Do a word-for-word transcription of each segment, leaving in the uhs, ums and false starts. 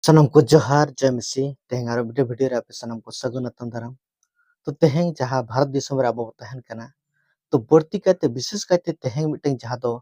ᱥᱟᱱᱟᱢ ᱠᱚ ᱡᱚᱦᱟᱨ, ᱡᱚᱭ ᱢᱤᱥᱤ᱾ ᱛᱮᱦᱮᱧ ᱟᱨᱚ ᱢᱤᱫᱴᱮᱱ ᱵᱷᱤᱰᱤᱭᱳ ᱨᱮ ᱟᱯᱮ ᱥᱟᱱᱟᱢ ᱠᱚ ᱥᱟᱹᱜᱩᱱ ᱟᱛᱟᱝ ᱫᱟᱨᱟᱢ᱾ ᱛᱚ ᱛᱮᱦᱮᱧ ᱡᱟᱦᱟᱸ ᱵᱷᱟᱨᱚᱛ ᱫᱤᱥᱚᱢ ᱨᱮ ᱟᱵᱚ ᱵᱚ ᱛᱟᱦᱮᱱ ᱠᱟᱱᱟ, ᱛᱚ ᱵᱟᱹᱲᱛᱤ ᱠᱟᱭᱛᱮ, ᱵᱤᱥᱮᱥ ᱠᱟᱭᱛᱮ ᱛᱮᱦᱮᱧ ᱢᱤᱫᱴᱮᱱ ᱡᱟᱦᱟᱸ ᱫᱚ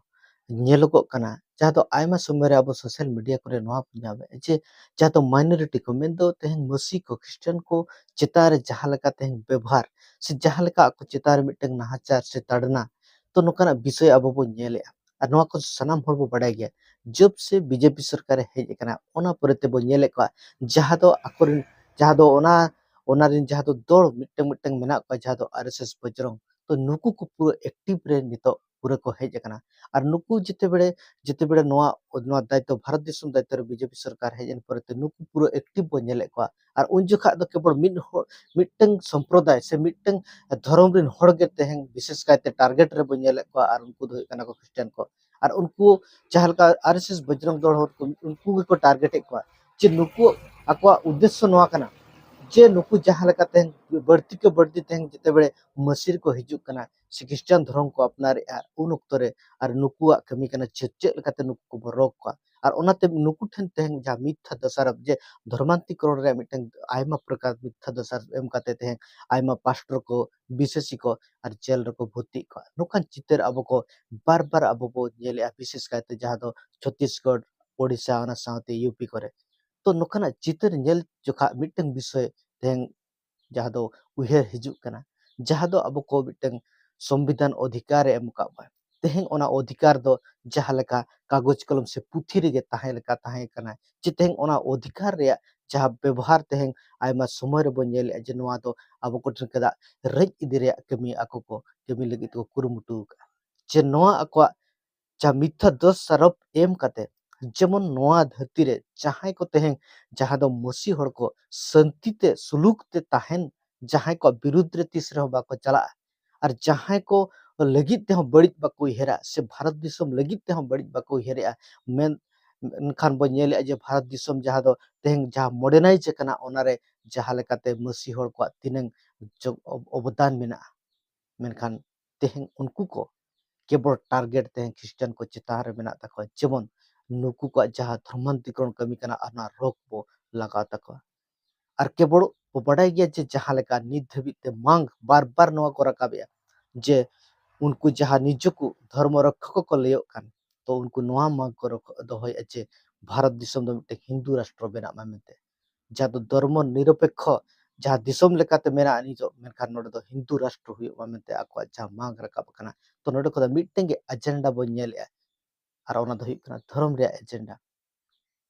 ᱧᱮᱞᱚᱜᱚᱜ ᱠᱟᱱᱟ, ᱡᱟᱦᱟᱸ ᱫᱚ ᱟᱭᱢᱟ ᱥᱚᱢᱚᱭ ᱨᱮ ᱟᱵᱚ ᱥᱳᱥᱟᱞ ᱢᱤᱰᱤᱭᱟ ᱠᱚᱨᱮ ᱱᱚᱣᱟ ᱵᱚᱱ ᱧᱟᱢᱮᱫᱼᱟ ᱡᱮ ᱡᱟᱦᱟᱸ ᱫᱚ ᱢᱟᱭᱱᱚᱨᱤᱴᱤ ᱠᱚ, ᱢᱮᱱᱫᱚ ᱛᱮᱦᱮᱧ ᱢᱟᱹᱥᱤ ᱠᱚ, ᱠᱷᱨᱤᱥᱴᱟᱱ ᱠᱚ ᱪᱮᱛᱟᱱ ᱨᱮ ᱡᱟᱦᱟᱸ ᱞᱮᱠᱟ ᱛᱮᱦᱮᱧ ᱵᱮᱵᱚᱦᱟᱨ ᱥᱮ ᱡᱟᱦᱟᱸ ᱞᱮᱠᱟ ᱟᱠᱚ ᱪᱮᱛᱟᱱ ᱨᱮ ᱢᱤᱫᱴᱮᱱ ᱱᱟᱦᱟᱪᱟᱨ ᱥᱮ ᱛᱟᱲᱱᱟ, ᱛᱚ ᱱᱚᱝᱠᱟᱱᱟᱜ ᱵᱤᱥᱚᱭ ᱟᱵᱚ ᱵᱚᱱ ᱧᱮᱞᱮᱫᱼᱟ᱾ ᱟᱨ ᱱᱚᱣᱟ ᱠᱚ ᱥᱟᱱᱟᱢ ᱦᱚᱲ ᱵᱚ ᱵᱟᱲᱟᱭ ᱜᱮᱭᱟ, ᱡᱚᱵ ᱥᱮ ᱵᱤᱡᱮᱯᱤ ᱥᱚᱨᱠᱟᱨᱮ ᱦᱮᱡ ᱟᱠᱟᱱᱟ, ᱚᱱᱟ ᱯᱚᱨᱮ ᱛᱮᱵᱚ ᱧᱮᱞᱮᱫ ᱠᱚᱣᱟ ᱡᱟᱦᱟᱸ ᱫᱚ ᱟᱠᱚᱨᱮᱱ, ᱡᱟᱦᱟᱸ ᱫᱚ ᱚᱱᱟ, ᱚᱱᱟ ᱨᱮᱱ ᱡᱟᱦᱟᱸ ᱫᱚ ᱫᱚᱞ ᱢᱤᱫᱴᱟᱝ ᱢᱤᱫᱴᱟᱝ ᱢᱮᱱᱟᱜ ᱠᱚᱣᱟ, ᱡᱟᱦᱟᱸ ᱫᱚ ᱟᱨ ᱮᱥ ᱮᱥ ᱵᱚᱡᱽᱨᱚᱝ, ᱛᱚ ᱱᱩᱠᱩ ᱠᱚ ᱯᱩᱨᱟᱹ ᱮᱠᱴᱤᱵᱷ ᱨᱮ ᱱᱤᱛᱚᱜ ᱯᱩᱨᱟᱹ ᱠᱚ ᱦᱮᱡ ᱟᱠᱟᱱᱟ᱾ ᱟᱨ ᱱᱩᱠᱩ ᱡᱮᱛᱮ ᱵᱮᱲᱮ, ᱡᱮᱛᱮ ᱵᱮᱲᱮ ᱱᱚᱣᱟ, ᱱᱚᱣᱟ ᱫᱟᱭᱤᱛᱛᱚ, ᱵᱷᱟᱨᱚᱛ ᱫᱤᱥᱚᱢ ᱫᱟᱭᱤᱛᱛᱚ ᱨᱮ ᱵᱤᱡᱮᱯᱤ ᱥᱚᱨᱠᱟᱨ ᱦᱮᱡ ᱮᱱ ᱯᱚᱨᱮ ᱛᱮ ᱱᱩᱠᱩ ᱯᱩᱨᱟᱹ ᱮᱠᱴᱤᱵᱷ ᱵᱚᱱ ᱧᱮᱞᱮᱫ ᱠᱚᱣᱟ᱾ ᱟᱨ ᱩᱱ ᱡᱚᱠᱷᱟᱜ ᱫᱚ ᱠᱮᱵᱚᱞ ᱢᱤᱫ ᱦᱚᱲ, ᱢᱤᱫᱴᱟᱝ ᱥᱚᱢᱯᱨᱚᱫᱟᱭ ᱥᱮ ᱢᱤᱫᱴᱟᱝ ᱫᱷᱚᱨᱚᱢ ᱨᱮᱱ ᱦᱚᱲ ᱜᱮ ᱛᱮᱦᱮᱧ ᱵᱤᱥᱮᱥ ᱠᱟᱭᱛᱮ ᱴᱟᱨᱜᱮᱴ ᱨᱮᱵᱚᱱ ᱧᱮᱞᱮᱫ ᱠᱚᱣᱟ, ᱟᱨ ᱩᱱᱠᱩ ᱫᱚ ᱦᱩᱭᱩᱜ ᱠᱟᱱᱟ ᱠᱚ ᱠᱷᱨᱤᱥᱴᱟᱱ ᱠᱚ᱾ ᱟᱨ ᱩᱱᱠᱩ ᱡᱟᱦᱟᱸ ᱞᱮᱠᱟ ᱟᱨ ᱮᱥ ᱮᱥ ᱵᱚᱡᱽᱨᱚᱝ ᱫᱚᱞ ᱦᱚᱲ ᱠᱚ, ᱩᱱᱠᱩ ᱜᱮᱠᱚ ᱴᱟᱨᱜᱮᱴ ᱮᱫ ᱠᱚᱣᱟ ᱡᱮ ᱱᱩᱠᱩ, ᱟᱠᱚᱣᱟᱜ ᱩᱫᱽᱫᱮᱥᱥᱚ ᱱᱚᱣᱟ ᱠᱟᱱᱟ ᱡᱮ ᱱᱩᱠᱩ ᱡᱟᱦᱟᱸ ᱞᱮᱠᱟ ᱛᱮᱦᱮᱧ ᱵᱟᱹᱲᱛᱤ ᱠᱮ ᱵᱟᱹᱲᱛᱤ ᱛᱮᱦᱮᱧ ᱡᱮᱛᱮ ᱵᱮᱲᱮ ᱢᱟᱹᱥᱤ ᱨᱮᱠᱚ ᱦᱤᱡᱩᱜ ᱠᱟᱱᱟ ᱥᱮ ᱠᱷᱨᱤᱥᱴᱟᱱ ᱫᱷᱚᱨᱚᱢ ᱠᱚ ᱟᱯᱱᱟᱨᱮᱫᱼᱟ, ᱩᱱ ᱚᱠᱛᱚ ᱨᱮ ᱟᱨ ᱱᱩᱠᱩᱣᱟᱜ ᱠᱟᱹᱢᱤ ᱠᱟᱱᱟ ᱪᱮᱫ, ᱪᱮᱫ ᱞᱮᱠᱟᱛᱮ ᱱᱩᱠᱩ ᱠᱚᱵᱚ ᱨᱳᱜᱽ ᱠᱚᱣᱟ᱾ ᱟᱨ ᱚᱱᱟᱛᱮ ᱱᱩᱠᱩ ᱴᱷᱮᱱ ᱛᱮᱦᱮᱧ ᱡᱟᱦᱟᱸ ᱢᱤᱛᱷᱭᱟ ᱫᱚᱥᱟᱨᱚᱯ, ᱡᱮ ᱫᱷᱚᱨᱢᱟᱱᱛᱤᱠᱚᱨᱚᱱ ᱨᱮᱭᱟᱜ ᱢᱤᱫᱴᱟᱝ ᱟᱭᱢᱟ ᱯᱨᱚᱠᱟᱨ ᱢᱤᱛᱷᱭᱟ ᱫᱚᱥᱟᱨᱚᱯ ᱮᱢ ᱠᱟᱛᱮ ᱛᱮᱦᱮᱧ ᱟᱭᱢᱟ ᱯᱟᱥᱴᱚᱨ ᱠᱚ, ᱵᱤᱥᱮᱥᱤ ᱠᱚ ᱟᱨ ᱡᱮᱞ ᱨᱮᱠᱚ ᱵᱷᱚᱨᱛᱤᱜ ᱠᱚᱣᱟ᱾ ᱱᱚᱝᱠᱟᱱ ᱪᱤᱛᱟᱹᱨ ᱟᱵᱚ ᱠᱚ ᱵᱟᱨ ᱵᱟᱨ ᱟᱵᱚ ᱵᱚ ᱧᱮᱞᱮᱫᱼᱟ, ᱵᱤᱥᱮᱥ ᱠᱟᱭᱛᱮ ᱡᱟᱦᱟᱸ ᱫᱚ ᱪᱷᱚᱛᱤᱥᱜᱚᱲ, ᱳᱰᱤᱥᱟ, ᱚᱱᱟ ᱥᱟᱶᱛᱮ ᱤᱭᱩ ᱯᱤ ᱠᱚᱨᱮ᱾ ᱛᱚ ᱱᱚᱝᱠᱟᱱᱟᱜ ᱪᱤᱛᱟᱹᱨ ᱧᱮᱞ ᱡᱚᱠᱷᱟᱜ ᱢᱤᱫᱴᱟᱝ ᱵᱤᱥᱚᱭ ᱛᱮᱦᱮᱧ ᱡᱟᱦᱟᱸ ᱫᱚ ᱩᱭᱦᱟᱹᱨ ᱦᱤᱡᱩᱜ ᱠᱟᱱᱟ, ᱡᱟᱦᱟᱸ ᱫᱚ ᱟᱵᱚ ᱠᱚ ᱢᱤᱫᱴᱟᱝ ᱥᱚᱝᱵᱤᱫᱷᱟᱱ ᱚᱫᱷᱤᱠᱟᱨ ᱮ ᱮᱢ ᱟᱠᱟᱫ ᱵᱚᱱᱟ᱾ ᱛᱮᱦᱮᱧ ᱚᱱᱟ ᱚᱫᱷᱤᱠᱟᱨ ᱫᱚ ᱡᱟᱦᱟᱸ ᱞᱮᱠᱟ ᱠᱟᱜᱚᱡᱽ ᱠᱚᱞᱚᱢ ᱥᱮ ᱯᱩᱛᱷᱤ ᱨᱮᱜᱮ ᱛᱟᱦᱮᱸ ᱞᱮᱠᱟ ᱛᱟᱦᱮᱸ ᱠᱟᱱᱟ, ᱡᱮ ᱛᱮᱦᱮᱧ ᱚᱱᱟ ᱚᱫᱷᱤᱠᱟᱨ ᱨᱮᱭᱟᱜ ᱡᱟᱦᱟᱸ ᱵᱮᱵᱚᱦᱟᱨ ᱛᱮᱦᱮᱧ ᱟᱭᱢᱟ ᱥᱚᱢᱚᱭ ᱨᱮᱵᱚᱱ ᱧᱮᱞᱮᱫᱼᱟ ᱡᱮ ᱱᱚᱣᱟ ᱫᱚ ᱟᱵᱚ ᱠᱚᱴᱷᱮᱱ ᱠᱷᱚᱱᱟᱜ ᱨᱮᱡ ᱤᱫᱤ ᱨᱮᱭᱟᱜ ᱠᱟᱹᱢᱤ ᱟᱠᱚ ᱠᱚ ᱠᱟᱹᱢᱤ ᱞᱟᱹᱜᱤᱫ ᱠᱚ ᱠᱩᱨᱩᱢᱩᱴᱩ ᱟᱠᱟᱫᱼᱟ᱾ ᱡᱮ ᱱᱚᱣᱟ ᱟᱠᱚᱣᱟᱜ ᱡᱟᱦᱟᱸ ᱢᱤᱛᱷᱭᱟ ᱫᱚᱥᱟᱨᱚᱯ ᱮᱢ ᱠᱟᱛᱮ, ᱡᱮᱢᱚᱱ ᱱᱚᱣᱟ ᱫᱷᱟᱹᱨᱛᱤ ᱨᱮ ᱡᱟᱦᱟᱸᱭ ᱠᱚ ᱛᱮᱦᱮᱧ, ᱡᱟᱦᱟᱸ ᱫᱚ ᱢᱟᱹᱥᱤ ᱦᱚᱲ ᱠᱚ ᱥᱟᱹᱱᱛᱤ ᱛᱮ ᱥᱩᱞᱩᱠ ᱛᱮ ᱛᱟᱦᱮᱱ, ᱡᱟᱦᱟᱸᱭ ᱠᱚᱣᱟᱜ ᱵᱤᱨᱩᱫᱽ ᱨᱮ ᱛᱤᱥ ᱨᱮᱦᱚᱸ ᱵᱟᱠᱚ ᱪᱟᱞᱟᱜᱼᱟ, ᱟᱨ ᱡᱟᱦᱟᱸᱭ ᱠᱚ ᱞᱟᱹᱜᱤᱫ ᱛᱮᱦᱚᱸ ᱵᱟᱹᱲᱤᱡ ᱵᱟᱠᱚ ᱩᱭᱦᱟᱹᱨᱟ ᱥᱮ ᱵᱷᱟᱨᱚᱛ ᱫᱤᱥᱚᱢ ᱞᱟᱹᱜᱤᱫ ᱛᱮᱦᱚᱸ ᱵᱟᱹᱲᱤᱡ ᱵᱟᱠᱚ ᱩᱭᱦᱟᱹᱨᱮᱜᱼᱟ᱾ ᱢᱮᱱ-, ᱢᱮᱱᱠᱷᱟᱱ ᱵᱚᱱ ᱧᱮᱞᱮᱜᱼᱟ ᱡᱮ ᱵᱷᱟᱨᱚᱛ ᱫᱤᱥᱚᱢ ᱡᱟᱦᱟᱸ ᱫᱚ ᱛᱮᱦᱮᱧ ᱡᱟᱦᱟᱸ ᱢᱚᱰᱟᱨᱱᱟᱭᱤᱡᱽ ᱟᱠᱟᱱᱟ, ᱚᱱᱟᱨᱮ ᱡᱟᱦᱟᱸ ᱞᱮᱠᱟᱛᱮ ᱢᱟᱹᱥᱤ ᱦᱚᱲ ᱠᱚᱣᱟᱜ ᱛᱤᱱᱟᱹᱝ ᱡᱚ-, ᱚᱵ-, ᱚᱵᱚᱫᱟᱱ ᱢᱮᱱᱟᱜᱼᱟ, ᱢᱮᱱᱠᱷᱟᱱ ᱛᱮᱦᱮᱧ ᱩᱱᱠᱩ ᱠᱚ ᱠᱮᱵᱚᱞ ᱴᱟᱨᱜᱮᱴ ᱛᱮᱦᱮᱧ ᱠᱷᱨᱤᱥᱴᱟᱱ ᱠᱚ ᱪᱮᱛᱟᱱ ᱨᱮ ᱢᱮᱱᱟᱜ ᱛᱟᱠᱚᱣᱟ᱾ ᱡᱮᱢᱚᱱ ᱱᱩᱠᱩ ᱠᱚᱣᱟᱜ ᱡᱟᱦᱟᱸ ᱫᱷᱚᱨᱢᱟᱱᱛᱤᱠᱨᱚᱱ ᱠᱟᱹᱢᱤ ᱠᱟᱱᱟ, ᱟᱨ ᱚᱱᱟ ᱨᱳᱠ ᱵᱚ ᱞᱟᱜᱟᱣ ᱛᱟᱠᱚᱣᱟ᱾ ᱟᱨ ᱠᱮᱵᱚᱞ ᱵᱚ ᱵᱟᱰᱟᱭ ᱜᱮᱭᱟ ᱡᱮ ᱡᱟᱦᱟᱸ ᱞᱮᱠᱟ ᱱᱤᱛ ᱫᱷᱟᱹᱵᱤᱡ ᱛᱮ ᱢᱟᱝ ᱵᱟᱨ ᱵᱟᱨ ᱱᱚᱣᱟ ᱠᱚ ᱨᱟᱠᱟᱵᱮᱜᱼᱟ ᱡᱮ ᱩᱱᱠᱩ ᱡᱟᱦᱟᱸ ᱱᱤᱡᱮ ᱠᱚ ᱫᱷᱚᱨᱢᱚ ᱨᱚᱠᱠᱷᱚᱠ ᱠᱚ ᱞᱟᱹᱭᱚᱜ ᱠᱟᱱ, ᱛᱚ ᱩᱱᱠᱩ ᱱᱚᱣᱟ ᱢᱟᱝ ᱠᱚ ᱨᱚᱠ-, ᱫᱚᱦᱚᱭᱮᱫᱼᱟ ᱡᱮ ᱵᱷᱟᱨᱚᱛ ᱫᱤᱥᱚᱢ ᱫᱚ ᱢᱤᱫᱴᱮᱱ ᱦᱤᱱᱫᱩ ᱨᱟᱥᱴᱨᱚ ᱵᱮᱱᱟᱜ ᱢᱟ ᱢᱮᱱᱛᱮ, ᱡᱟᱦᱟᱸ ᱫᱚ ᱫᱷᱚᱨᱢᱚ ᱱᱤᱨᱚᱯᱮᱠᱠᱷᱚ ᱡᱟᱦᱟᱸ ᱫᱤᱥᱚᱢ ᱞᱮᱠᱟᱛᱮ ᱢᱮᱱᱟᱜᱼᱟ ᱱᱤᱛᱚᱜ, ᱢᱮᱱᱠᱷᱟᱱ ᱱᱚᱰᱮ ᱫᱚ ᱦᱤᱱᱫᱩ ᱨᱟᱥᱴᱨᱚ ᱦᱩᱭᱩᱜ ᱢᱟ ᱢᱮᱱᱛᱮ ᱟᱠᱚᱣᱟᱜ ᱡᱟᱦᱟᱸ ᱢᱟᱝ ᱨᱟᱠᱟᱵ ᱟᱠᱟᱱᱟ᱾ ᱛᱚ ᱱᱚᱰᱮ ᱠᱷᱚᱱ ᱫᱚ ᱢᱤᱫᱴᱮᱱ ᱜᱮ ᱮᱡᱮᱱᱰᱟ ᱵᱚᱱ ᱧᱮᱞᱮᱜᱼᱟ, ᱟᱨ ᱚᱱᱟ ᱫᱚ ᱦᱩᱭᱩᱜ ᱠᱟᱱᱟ ᱫᱷᱚᱨᱚᱢ ᱨᱮᱭᱟᱜ ᱮᱡᱮᱱᱰᱟ᱾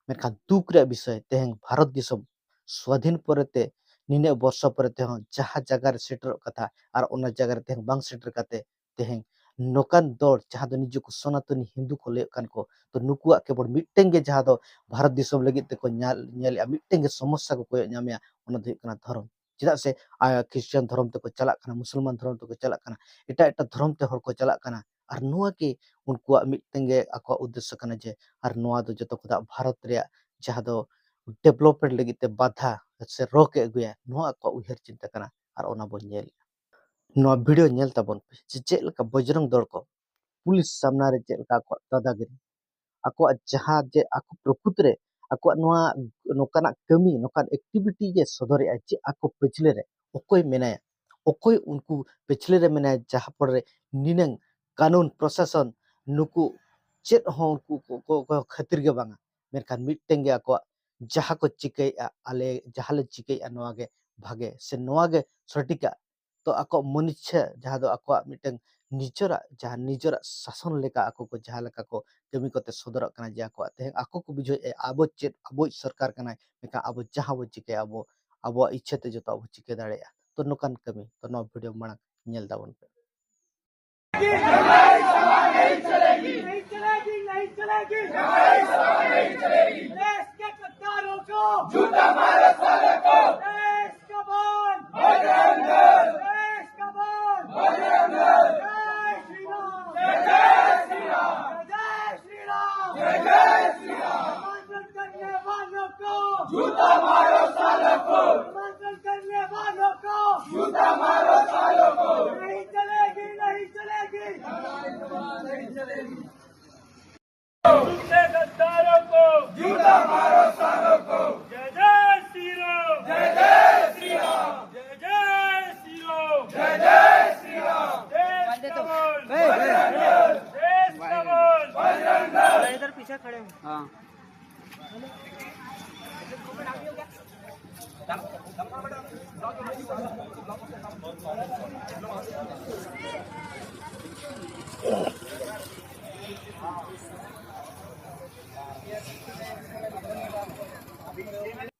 ᱢᱮᱱᱠᱷᱟᱱ ᱫᱩᱠ ᱨᱮᱭᱟᱜ ᱵᱤᱥᱚᱭ, ᱛᱮᱦᱮᱧ ᱵᱷᱟᱨᱚᱛ ᱫᱤᱥᱚᱢ ᱥᱣᱟᱫᱷᱤᱱ ᱯᱚᱨᱮᱛᱮ ᱱᱤᱱᱟᱹᱜ ᱵᱚᱨᱥᱚ ᱯᱚᱨᱮ ᱛᱮᱦᱚᱸ ᱡᱟᱦᱟᱸ ᱡᱟᱭᱜᱟ ᱨᱮ ᱥᱮᱴᱮᱨᱚᱜ ᱠᱟᱛᱷᱟ, ᱟᱨ ᱚᱱᱟ ᱡᱟᱭᱜᱟ ᱨᱮ ᱛᱮᱦᱮᱧ ᱵᱟᱝ ᱥᱮᱴᱮᱨ ᱠᱟᱛᱮ, ᱛᱮᱦᱮᱧ ᱱᱚᱝᱠᱟᱱ ᱫᱚᱞ ᱡᱟᱦᱟᱸ ᱫᱚ ᱱᱤᱡᱮ ᱠᱚ ᱥᱚᱱᱟᱛᱚᱱᱤ ᱦᱤᱱᱫᱩ ᱠᱚ ᱞᱟᱹᱭᱚᱜ ᱠᱟᱱ ᱠᱚ, ᱛᱚ ᱱᱩᱠᱩᱣᱟᱜ ᱠᱮᱵᱚᱞ ᱢᱤᱫᱴᱮᱱ ᱜᱮ ᱡᱟᱦᱟᱸ ᱫᱚ ᱵᱷᱟᱨᱚᱛ ᱫᱤᱥᱚᱢ ᱞᱟᱹᱜᱤᱫ ᱛᱮᱠᱚ ᱧᱮᱞ, ᱧᱮᱞᱮᱜᱼᱟ, ᱢᱤᱫᱴᱮᱱ ᱜᱮ ᱥᱚᱢᱚᱥᱥᱟ ᱠᱚ ᱠᱚᱭᱚᱜ ᱧᱟᱢᱮᱜᱼᱟ, ᱚᱱᱟ ᱫᱚ ᱦᱩᱭᱩᱜ ᱠᱟᱱᱟ ᱫᱷᱚᱨᱚᱢ᱾ ᱪᱮᱫᱟᱜ ᱥᱮ, ᱟ, ᱠᱷᱨᱤᱥᱴᱟᱱ ᱫᱷᱚᱨᱚᱢ ᱛᱮᱠᱚ ᱪᱟᱞᱟᱜ ᱠᱟᱱᱟ, ᱢᱩᱥᱚᱞᱢᱟᱱ ᱫᱷᱚᱨᱚᱢ ᱛᱮᱠᱚ ᱪᱟᱞᱟᱜ ᱠᱟᱱᱟ, ᱮᱴᱟᱜ ᱮᱴᱟᱜ ᱫᱷᱚᱨᱚᱢ ᱛᱮ ᱦᱚᱲ ᱠᱚ ᱪᱟᱞᱟᱜ ᱠᱟᱱᱟ, ᱟᱨ ᱱᱚᱣᱟ ᱜᱮ ᱩᱱᱠᱩᱣᱟᱜ ᱢᱤᱫᱴᱮᱱ ᱜᱮ ᱟᱠᱚᱣᱟᱜ ᱩᱫᱽᱫᱮᱥᱥᱚ ᱠᱟᱱᱟ ᱡᱮ, ᱟᱨ ᱱᱚᱣᱟ ᱫᱚ ᱡᱚᱛᱚ ᱠᱷᱚᱱᱟᱜ ᱵᱷᱟᱨᱚᱛ ᱨᱮᱭᱟᱜ ᱡᱟᱦᱟᱸ ᱫᱚ ᱰᱮᱵᱷᱞᱚᱯᱢᱮᱱᱴ ᱞᱟᱹᱜᱤᱫ ᱛᱮ ᱵᱟᱫᱷᱟ ᱥᱮ ᱨᱳᱠ ᱮ ᱟᱹᱜᱩᱭᱟ, ᱱᱚᱣᱟ ᱟᱠᱚᱣᱟᱜ ᱩᱭᱦᱟᱹᱨ ᱪᱤᱱᱛᱟᱹ ᱠᱟᱱᱟ᱾ ᱟᱨ ᱚᱱᱟ ᱵᱚᱱ ᱧᱮᱞᱮᱜᱼᱟ᱾ ᱱᱚᱣᱟ ᱵᱷᱤᱰᱤᱭᱳ ᱧᱮᱞ ᱛᱟᱵᱚᱱ ᱯᱮ ᱡᱮ ᱪᱮᱫ ᱞᱮᱠᱟ ᱵᱚᱡᱽᱨᱚᱝ ᱫᱚᱞ ᱠᱚ ᱯᱩᱞᱤᱥ ᱥᱟᱢᱱᱟ ᱨᱮ ᱪᱮᱫ ᱞᱮᱠᱟ ᱟᱠᱚᱣᱟᱜ ᱫᱟᱫᱟᱜᱤᱨᱤ, ᱟᱠᱚᱣᱟᱜ ᱡᱟᱦᱟᱸ ᱡᱮ ᱟᱠᱚ ᱯᱨᱚᱠᱨᱤᱛ ᱨᱮ ᱟᱠᱚᱣᱟᱜ ᱱᱚᱣᱟ ᱱᱚᱝᱠᱟᱱᱟᱜ ᱠᱟᱹᱢᱤ, ᱱᱚᱝᱠᱟᱱ ᱮᱠᱴᱤᱵᱷᱤᱴᱤ ᱡᱮ ᱥᱚᱫᱚᱨᱮᱜᱼᱟ ᱡᱮ ᱟᱠᱚ ᱯᱟᱹᱪᱷᱞᱟᱹ ᱨᱮ ᱚᱠᱚᱭ ᱢᱮᱱᱟᱭᱟ, ᱚᱠᱚᱭ ᱩᱱᱠᱩ ᱯᱟᱹᱪᱷᱞᱟᱹ ᱨᱮ ᱢᱮᱱᱟᱭᱟ, ᱡᱟᱦᱟᱸ ᱯᱚᱨᱮ ᱱᱤᱱᱟᱹᱝ ᱠᱟᱹᱱᱩᱱ ᱯᱨᱚᱥᱟᱥᱚᱱ ᱱᱩᱠᱩ ᱪᱮᱫ ᱦᱚᱸ ᱩᱱᱠᱩ ᱠᱚ, ᱠᱚ, ᱠᱚ ᱠᱷᱟᱹᱛᱤᱨ ᱜᱮ ᱵᱟᱝᱟ, ᱢᱮᱱᱠᱷᱟᱱ ᱢᱤᱫᱴᱮᱱ ᱜᱮ ᱟᱠᱚᱣᱟᱜ ᱡᱟᱦᱟᱸ ᱠᱚ ᱪᱤᱠᱟᱹᱭᱮᱜᱼᱟ, ᱟᱞᱮ ᱡᱟᱦᱟᱸ ᱞᱮ ᱪᱤᱠᱟᱹᱭᱮᱜᱼᱟ ᱱᱚᱣᱟ ᱜᱮ ᱵᱷᱟᱜᱮ ᱥᱮ ᱱᱚᱣᱟ ᱜᱮ ᱥᱚᱴᱷᱤᱠᱟ᱾ ᱛᱚ ᱟᱠᱚᱣᱟᱜ ᱢᱚᱱᱤᱪᱪᱷᱟ ᱡᱟᱦᱟᱸ ᱫᱚ ᱟᱠᱚᱣᱟᱜ ᱢᱤᱫᱴᱮᱱ ᱱᱤᱡᱚᱨᱟᱜ, ᱡᱟᱦᱟᱸ ᱱᱤᱡᱚᱨᱟᱜ ᱥᱟᱥᱚᱱ ᱞᱮᱠᱟ ᱟᱠᱚ ᱠᱚ ᱡᱟᱦᱟᱸ ᱞᱮᱠᱟ ᱠᱚ ᱠᱟᱹᱢᱤ ᱠᱚᱛᱮ ᱥᱚᱫᱚᱨᱚᱜ ᱠᱟᱱᱟ ᱡᱮ ᱟᱠᱚᱣᱟᱜ ᱛᱮᱦᱮᱧ ᱟᱠᱚ ᱠᱚ ᱵᱩᱡᱷᱟᱹᱣᱮᱫᱼᱟ ᱟᱵᱚ ᱪᱮᱫ, ᱟᱵᱚᱭᱤᱡ ᱥᱚᱨᱠᱟᱨ ᱠᱟᱱᱟᱭ, ᱢᱮᱱᱠᱷᱟᱱ ᱟᱵᱚ ᱡᱟᱦᱟᱸ ᱵᱚ ᱪᱤᱠᱟᱹᱭᱟ ᱟᱵᱚ, ᱟᱵᱚᱣᱟᱜ ᱤᱪᱪᱷᱟᱹ ᱛᱮ ᱡᱚᱛᱚ ᱟᱵᱚ ᱪᱤᱠᱟᱹ ᱫᱟᱲᱮᱭᱟᱜᱼᱟ᱾ ᱛᱚ ᱱᱚᱝᱠᱟᱱ ᱠᱟᱹᱢᱤ, ᱛᱚ ᱱᱚᱣᱟ ᱵᱷᱤᱰᱤᱭᱳ ᱢᱟᱲᱟᱝ ᱧᱮᱞ ᱛᱟᱵᱚᱱ ᱯᱮ᱾ नहीं चलेगी, नहीं चलेगी, नहीं चलेगी। देश के गद्दारों को जूता मारो साले को। देश का बांध बजरंग दल। देश का बांध बजरंग दल। जय श्री राम। जय जय श्री राम। जय जय श्री राम। जय जय श्री राम। हिमाचल करने वालों को जूता मारो सालों को। हिमाचल करने वालों को जूता मारो सालों को। नहीं चलेगी, नहीं चलेगी। नहीं चलेगी।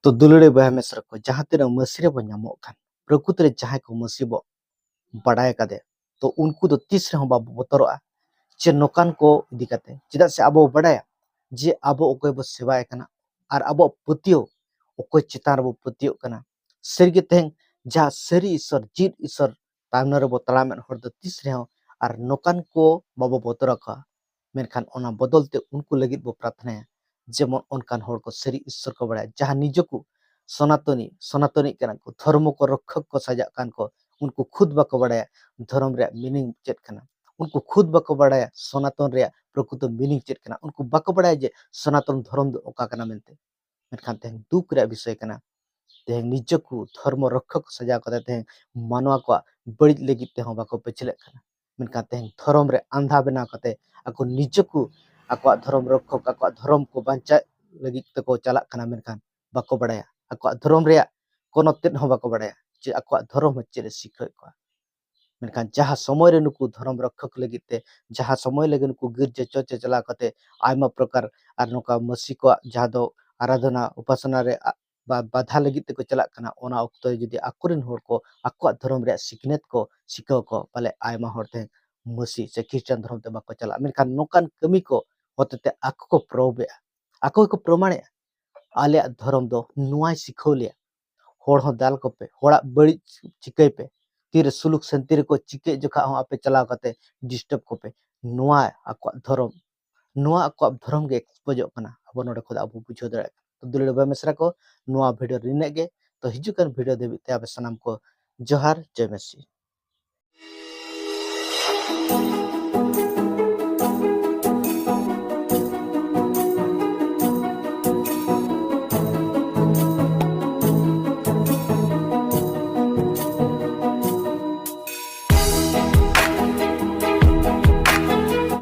ᱛᱚ ᱫᱩᱞᱟᱹᱲᱤᱭᱟᱹ ᱵᱚᱭᱦᱟ ᱢᱤᱥᱨᱟ ᱠᱚ, ᱡᱟᱦᱟᱸ ᱛᱤᱱᱟᱹᱜ ᱢᱟᱹᱥᱤ ᱨᱮᱵᱚᱱ ᱧᱟᱢᱚᱜ ᱠᱟᱱ, ᱯᱨᱚᱠᱨᱤᱛᱤ ᱨᱮ ᱡᱟᱦᱟᱸᱭ ᱠᱚ ᱢᱟᱹᱥᱤ ᱵᱚ ᱵᱟᱰᱟᱭ ᱟᱠᱟᱫᱮ, ᱛᱚ ᱩᱱᱠᱩ ᱫᱚ ᱛᱤᱥ ᱨᱮᱦᱚᱸ ᱵᱟᱵᱚ ᱵᱚᱛᱚᱨᱚᱜᱼᱟ ᱡᱮ ᱱᱚᱝᱠᱟᱱ ᱠᱚ ᱤᱫᱤ ᱠᱟᱛᱮ᱾ ᱪᱮᱫᱟᱜ ᱥᱮ ᱟᱵᱚ ᱵᱚ ᱵᱟᱰᱟᱭᱟ ᱡᱮ ᱟᱵᱚ ᱚᱠᱚᱭ ᱵᱚ ᱥᱮᱵᱟᱭᱮ ᱠᱟᱱᱟ ᱟᱨ ᱟᱵᱚᱣᱟᱜ ᱯᱟᱹᱛᱭᱟᱹᱣ ᱚᱠᱚᱭ ᱪᱮᱛᱟᱱ ᱨᱮᱵᱚ ᱯᱟᱹᱛᱭᱟᱹᱜ ᱠᱟᱱᱟ᱾ ᱥᱟᱹᱨᱤᱜᱮ ᱛᱮᱦᱮᱧ ᱡᱟᱦᱟᱸ ᱥᱟᱹᱨᱤ ᱤᱥᱚᱨ, ᱡᱤᱣᱤᱫ ᱤᱥᱚᱨ ᱛᱟᱭᱱᱚᱢ ᱨᱮᱵᱚ ᱛᱟᱲᱟᱢᱮᱫ ᱦᱚᱲ ᱫᱚ ᱛᱤᱥ ᱨᱮᱦᱚᱸ ᱟᱨ ᱱᱚᱝᱠᱟᱱ ᱠᱚ ᱵᱟᱵᱚ ᱵᱚᱛᱚᱨ ᱟᱠᱚᱣᱟ᱾ ᱢᱮᱱᱠᱷᱟᱱ ᱚᱱᱟ ᱵᱚᱫᱚᱞ ᱛᱮ ᱩᱱᱠᱩ ᱞᱟᱹᱜᱤᱫ ᱵᱚ ᱯᱨᱟᱨᱛᱷᱱᱟᱭᱟ, ᱡᱮᱢᱚᱱ ᱚᱱᱠᱟᱱ ᱦᱚᱲ ᱠᱚ ᱥᱟᱹᱨᱤ ᱤᱥᱥᱚᱨ ᱠᱚ ᱵᱟᱲᱟᱭᱟ, ᱡᱟᱦᱟᱸ ᱱᱤᱡᱮ ᱠᱚ ᱥᱚᱱᱟᱛᱚᱱᱤ, ᱥᱚᱱᱟᱛᱚᱱᱤ ᱠᱟᱱᱟ ᱠᱚ, ᱫᱷᱚᱨᱢᱚ ᱠᱚ ᱨᱚᱠᱠᱷᱚᱠ ᱠᱚ ᱥᱟᱡᱟᱜ ᱠᱟᱱ ᱠᱚ, ᱩᱱᱠᱩ ᱠᱷᱩᱫ ᱵᱟᱠᱚ ᱵᱟᱲᱟᱭᱟ ᱫᱷᱚᱨᱚᱢ ᱨᱮᱭᱟᱜ meaning ᱪᱮᱫ ᱠᱟᱱᱟ᱾ ᱩᱱᱠᱩ ᱠᱷᱩᱫ ᱵᱟᱠᱚ ᱵᱟᱲᱟᱭᱟ ᱥᱚᱱᱟᱛᱚᱱ ᱨᱮᱭᱟᱜ ᱯᱨᱚᱠᱨᱤᱛᱚ meaning ᱪᱮᱫ ᱠᱟᱱᱟ᱾ ᱩᱱᱠᱩ ᱵᱟᱠᱚ ᱵᱟᱲᱟᱭᱟ ᱡᱮ ᱥᱚᱱᱟᱛᱚᱱ ᱫᱷᱚᱨᱚᱢ ᱫᱚ ᱚᱠᱟ ᱠᱟᱱᱟ ᱢᱮᱱᱛᱮ᱾ ᱢᱮᱱᱠᱷᱟᱱ ᱛᱮᱦᱮᱧ ᱫᱩᱠ ᱨᱮᱭᱟᱜ ᱵᱤᱥᱚᱭ ᱠᱟᱱᱟ, ᱛᱮᱦᱮᱧ ᱱᱤᱡᱮ ᱠᱚ ᱫᱷᱚᱨᱢᱚ ᱨᱚᱠᱠᱷᱚᱠ ᱥᱟᱡᱟᱣ ᱠᱟᱛᱮ ᱛᱮᱦᱮᱧ ᱢᱟᱱᱣᱟ ᱠᱚᱣᱟᱜ ᱵᱟᱹᱲᱤᱡ ᱞᱟᱹᱜᱤᱫ ᱛᱮᱦᱚᱸ ᱵᱟᱠᱚ ᱯᱟᱹᱪᱷᱞᱟᱹᱜ ᱠᱟᱱᱟ᱾ ᱢᱮᱱᱠᱷᱟᱱ ᱛᱮᱦᱮᱧ ᱫᱷᱚᱨᱚᱢ ᱨᱮ ᱟᱸᱫᱷᱟ ᱵᱮᱱᱟᱣ ᱠᱟᱛᱮ ᱟᱠᱚ ᱱᱤᱡᱮ ᱠᱚ ᱟᱠᱚᱣᱟᱜ ᱫᱷᱚᱨᱚᱢ ᱨᱚᱠᱠᱷᱚᱠ, ᱟᱠᱚᱣᱟᱜ ᱫᱷᱚᱨᱚᱢ ᱠᱚ ᱵᱟᱧᱪᱟᱣ ᱞᱟᱹᱜᱤᱫ ᱛᱮᱠᱚ ᱪᱟᱞᱟᱜ ᱠᱟᱱᱟ, ᱢᱮᱱᱠᱷᱟᱱ ᱵᱟᱠᱚ ᱵᱟᱲᱟᱭᱟ ᱟᱠᱚᱣᱟᱜ ᱫᱷᱚᱨᱚᱢ ᱨᱮᱭᱟᱜ ᱠᱳᱱᱳ ᱛᱮᱫ ᱦᱚᱸ ᱵᱟᱠᱚ ᱵᱟᱲᱟᱭᱟ ᱡᱮ ᱟᱠᱚᱣᱟᱜ ᱫᱷᱚᱨᱚᱢ ᱦᱚᱸ ᱪᱮᱫ ᱮ ᱥᱤᱠᱷᱟᱹᱣᱮᱫ ᱠᱚᱣᱟ᱾ ᱢᱮᱱᱠᱷᱟᱱ ᱡᱟᱦᱟᱸ ᱥᱚᱢᱚᱭ ᱨᱮ ᱱᱩᱠᱩ ᱫᱷᱚᱨᱚᱢ ᱨᱚᱠᱠᱷᱚᱠ ᱞᱟᱹᱜᱤᱫ ᱛᱮ, ᱡᱟᱦᱟᱸ ᱥᱚᱢᱚᱭ ᱞᱟᱹᱜᱤᱫ ᱱᱩᱠᱩ ᱜᱤᱨᱡᱟᱹ ᱪᱚᱨᱪ ᱨᱮ ᱪᱟᱞᱟᱣ ᱠᱟᱛᱮ ᱟᱭᱢᱟ ᱯᱨᱚᱠᱟᱨ ᱟᱨ ᱱᱚᱝᱠᱟ ᱢᱟᱹᱥᱤ ᱠᱚᱣᱟᱜ ᱡᱟᱦᱟᱸ ᱫᱚ ᱟᱨᱟᱫᱷᱚᱱᱟ, ᱩᱯᱟᱥᱚᱱᱟ ᱨᱮ ᱟ-, ᱵᱟ-, ᱵᱟᱫᱷᱟ ᱞᱟᱹᱜᱤᱫ ᱛᱮᱠᱚ ᱪᱟᱞᱟᱜ ᱠᱟᱱᱟ, ᱚᱱᱟ ᱚᱠᱛᱚ ᱨᱮ ᱡᱩᱫᱤ ᱟᱠᱚᱨᱮᱱ ᱦᱚᱲ ᱠᱚ ᱟᱠᱚᱣᱟᱜ ᱫᱷᱚᱨᱚᱢ ᱨᱮᱭᱟᱜ ᱥᱤᱠᱷᱱᱟᱹᱛ ᱠᱚ ᱥᱤᱠᱷᱟᱹᱣ ᱠᱚ, ᱯᱟᱞᱮ ᱟᱭᱢᱟ ᱦᱚᱲ ᱛᱮᱦᱮᱧ ᱢᱟᱹᱥᱤ ᱥᱮ ᱠᱷᱨᱤᱥᱴᱟᱱ ᱫᱷᱚᱨᱚᱢ ᱛᱮ ᱵᱟᱠᱚ ᱪᱟᱞᱟᱜᱼᱟ᱾ ᱢᱮᱱᱠᱷᱟᱱ ᱱᱚᱝᱠᱟᱱ ᱠᱟᱹᱢᱤ ᱠᱚ ᱦᱚᱛᱮᱛᱮ ᱟᱠᱚ ᱠᱚ ᱯᱨᱚᱵᱷᱮᱫᱼᱟ, ᱟᱠᱚ ᱜᱮᱠᱚ ᱯᱨᱚᱢᱟᱬᱮᱜᱼᱟ, ᱟᱞᱮᱭᱟᱜ ᱫᱷᱚᱨᱚᱢ ᱫᱚ ᱱᱚᱣᱟᱭ ᱥᱤᱠᱷᱟᱹᱣ ᱞᱮᱭᱟ, ᱦᱚᱲ ᱦᱚᱸ ᱫᱟᱞ ᱠᱚᱯᱮ, ᱦᱚᱲᱟᱜ ᱵᱟᱹᱲᱤᱡ ᱪᱤᱠᱟᱹᱭ ᱯᱮ, ᱛᱤᱨᱮ ᱥᱩᱞᱩᱠ ᱥᱟᱱᱛᱤ ᱨᱮᱠᱚ ᱪᱤᱠᱟᱹᱭ ᱡᱚᱠᱷᱟ ᱦᱚᱸ ᱟᱯᱮ ᱪᱟᱞᱟᱣ ᱠᱟᱛᱮ ᱰᱤᱥᱴᱟᱨᱵ ᱠᱚᱯᱮ᱾ ᱱᱚᱣᱟ ᱟᱠᱚᱣᱟᱜ ᱫᱷᱚᱨᱚᱢ, ᱱᱚᱣᱟ ᱟᱠᱚᱣᱟᱜ ᱫᱷᱚᱨᱚᱢ ᱜᱮ ᱮᱠᱥᱯᱳᱡᱚᱜ ᱠᱟᱱᱟ᱾ ᱟᱵᱚ ᱱᱚᱰᱮ ᱠᱷᱚᱱ ᱟᱵᱚ ᱵᱩᱡᱷᱟᱹᱣ ᱫᱟᱲᱮᱭᱟᱜ ᱠᱟᱱᱟ᱾ ᱛᱚ ᱫᱩᱞᱟᱹᱲ ᱵᱚᱭᱦᱟ ᱢᱤᱥᱨᱟ ᱠᱚ, ᱱᱚᱣᱟ ᱵᱷᱤᱰᱤᱭᱳ ᱨᱮ ᱱᱤᱱᱟᱹᱜ ᱜᱮ᱾ ᱛᱚ ᱦᱤᱡᱩᱜ ᱠᱟᱱ ᱵᱷᱤᱰᱤᱭᱳ ᱫᱷᱟᱹᱵᱤᱡ ᱛᱮ ᱟᱯᱮ ᱥᱟᱱᱟᱢ ᱠᱚ ᱡᱚᱦᱟᱨ, ᱡᱚᱭ ᱢᱟᱹᱥᱤ᱾